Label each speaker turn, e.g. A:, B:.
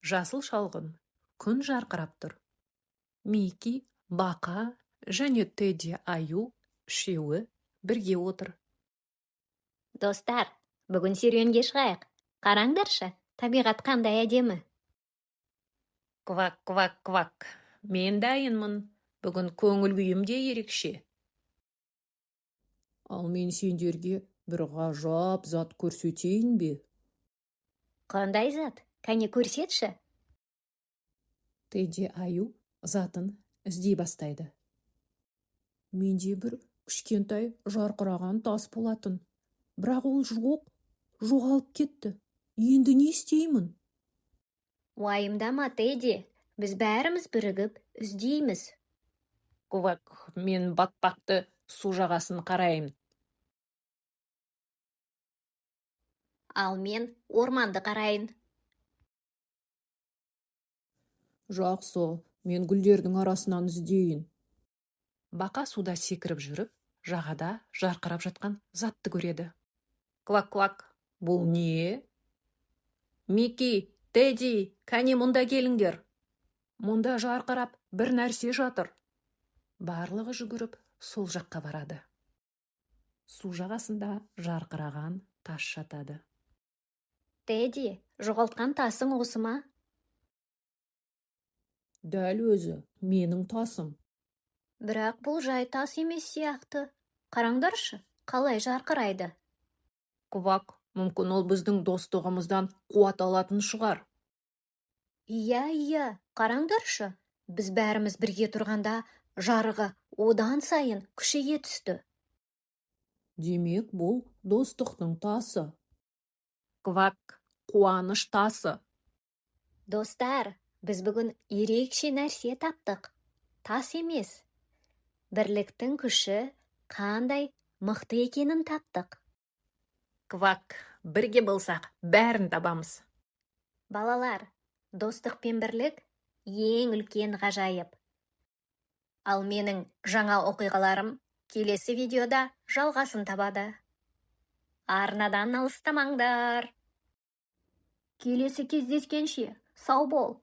A: Жасыл шалғын, күн жарқырап тұр. Мики, Бақа және Тедди аю үшеуі бірге отыр.
B: Достар, бүгін серуенге шығайық. Қараңдаршы, табиғат қандай әдемі.
A: Квак, квак, квак. Мен дайынмын. Бүгін көңіл күйім де ерекше. Ал мен сендерге бір ғажап зат көрсетейін бе?
B: Қандай зат? Кәне, көрсетші.
A: Тедди аю затын іздей бастайды. Менде бір кішкентай жарқыраған тас болатын. Бірақ ол жоқ, жоғалып кетті. Енді не істеймін?
B: Уайымдама, Тедди. Біз бәріміз бірігіп іздейміз.
A: Квак, мен батпақты су жағасын қарайын.
B: Ал мен орманды қарайын.
A: Жақсы, мен гүлдердің арасынан іздейін. Бақа суда секіріп жүріп, жағада жарқырап жатқан затты көреді. Квак-квак, бұл не? Мики, Тедди, кәне мұнда келіңдер. Мұнда жарқырап бір нәрсе жатыр. Барлығы жүгіріп сол жаққа барады. Су жағасында жарқыраған тас жатады.
B: Тедди, жоғалтқан тасың осы ма?
A: Дәл өзі, менің тасым.
B: Бірақ бұл жай тас емес сияқты. Қараңдаршы, қалай жарқырайды.
A: Квак, мүмкін, ол біздің достығымыздан қуат алатын шығар.
B: Иә, қараңдаршы. Біз бәріміз бірге тұрғанда жарығы одан сайын күшейе түсті.
A: Демек, бұл достықтың тасы. Квак, қуаныш тасы.
B: Достар, біз бүгін ерекше нәрсе таптық. Тас емес. Бірліктің күші қандай мықты екенін таптық.
A: Квак, бірге болсақ, бәрін табамыз.
B: Балалар, достық пен бірлік – ең үлкен ғажайып. Ал менің жаңа оқиғаларым келесі видеода жалғасын табады. Арнадан алыстамаңдар. Келесі кездескенше, сау бол.